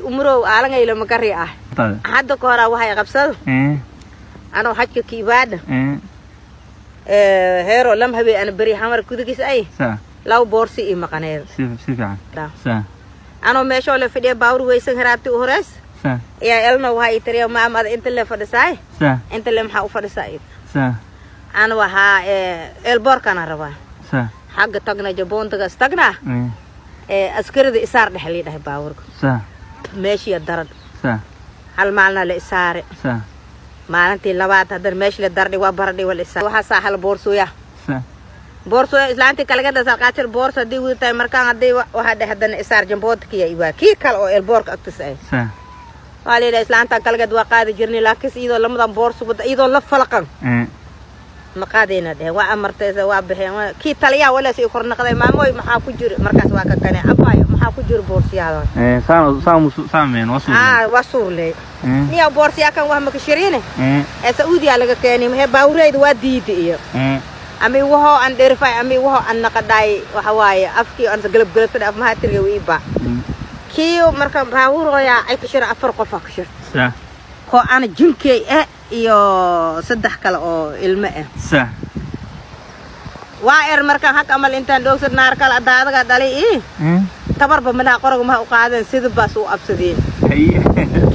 Umurow aalangayla makari ah. Hadda ka horaa waxay qabsado anoo xajka kiibaadha heero lam habee ana beri xamar kudigiis ay laba boorsi ii maqaneed. Si fiican. Anoo meeshoo le fadhiya, baawur weysan heraabti u horeys ayaa elno waxaa ii tiriya, maamada inta le fadhisaay, inta le maxaa u fadhisaa? Ana waxaa eelboorkana rabaa xagga tagna, jaboontagas tagnaa, askarida isaar dhexe lii dhahay baawurka meeshiya darad. Hal maalina la isaare, maalintii labaad haddana meesha la dardhi waa baradhi waa la isaar. Waxaa saa hal boorsooya boorsooya islaantii kalagada salqaatir boorso haddii wada tahay. Markaan haddii waxaa dheh haddana isaar jamboodkiya iwaa kii kale oo eelboorka agtis ay waa la yidhaha islaantan kalagad waa qaadi jirnay, laakiinse iyadoo lamadan boorso wada, iyadoo la falaqan ma qaadayna dheh. Waa amartaysa, waa baxeen kii taliyaa walaas ii kor naqday, maamoy maxaa ku jira? Markaas waa ka kane, abaayo maxaa ku jira boorsiyaada? Saan. Waa suurley niya boorsiyaa kan wax maka shiriine ee Sauudiyaa laga keenay, hee baawureyda waa diida iyo ama iwahoo aan dherifay ama iwahoo aan naqadhaay. Waxa waaye afkii aan galab galabtada af mahatirga wiiba kii marka baawurooyaa ay ka shira afar qof aa ka shirta koo ana jinkey eh iyo saddex kale oo ilmo ah. Waa er markaan hag amal intaan dhoogsad naar kale daadaga dhalay ii tabarba malaha qoroga maha u qaadeen, sida baas u absadeen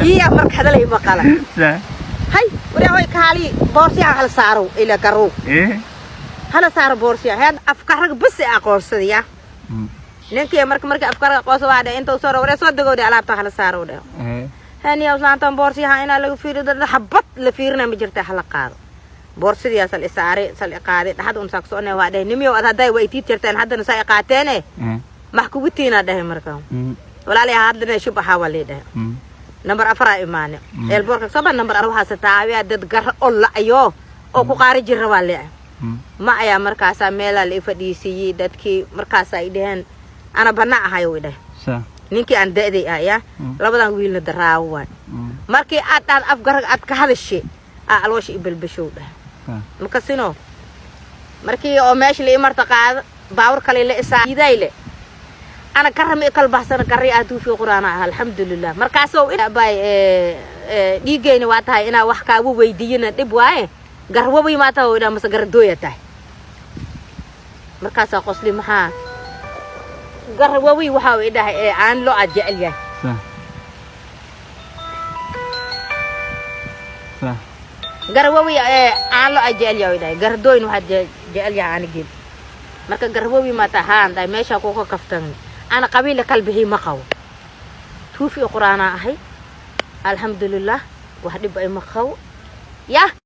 kiiyaa marka hadalay maqala. Hay waryaa, kaali boorsiyaha hala saaro ila garow hala saaro boorsiya heed afkaraga bas ee aqoonsadaya ninkii. Marka afkaraga aqoonsa waa dhe inta soo waryaa, soo degowdhe, alaabta hala saaro dhe. Haniya islaantan boorsiyaha inaa laga fiiriyo dad xabad la fiirina ma jirta, hala qaado boorsidiyaa sal isaare sal iqaaday dhaxad un saak soconay. Waa dheh, nimiyow ad hadday waa itii tirteen haddana saa iqaateene max kugu tiinaa dhahay. Marka walaalay hadlana shub ahaa waa lii dhahay. Nambar afaraa imaane eelboorka soba nambar afar waxaase taabiya dad gar oo la-ayo oo ku qaari jira waa lee ma ayaa. Markaasaa meelaa la i fadhiisiiyey dadkii, markaasaa ay dhaheen ana bana ahay u dhahay ninkii aan da'day ah ya labadan wiilna daraawo waay. Markii aad aad afgarag aad ka hadashay aa aloosha i belbeshow dhahay makasino. Markii oo meesha la ii marta qaado baawur kale la isaa'idayle ana karama ikal baxsana karri ah tuufi quraana ah, alxamdulilah. Markaasoo bay dhiigayna waa tahay inaa wax kaagu weydiiyana dhib waaye, garwabay maa tahay oo mase garadooya tahay. Markaasaa qosli, maxaa garwawi? Waxa uu idhahay ee aan loo aad jecel yahay garwawi ee aan loo aad jecel yahay idhahay, garadooyin waxaad jecel yahay anigii. Marka garwawi maa tahay haan dhahay, meeshaa kuka kaftan ana qabiila kalbixii ma qabo, tuufi quraanaa ahay, alxamdulilah, wax dhib ay ma qabo yah.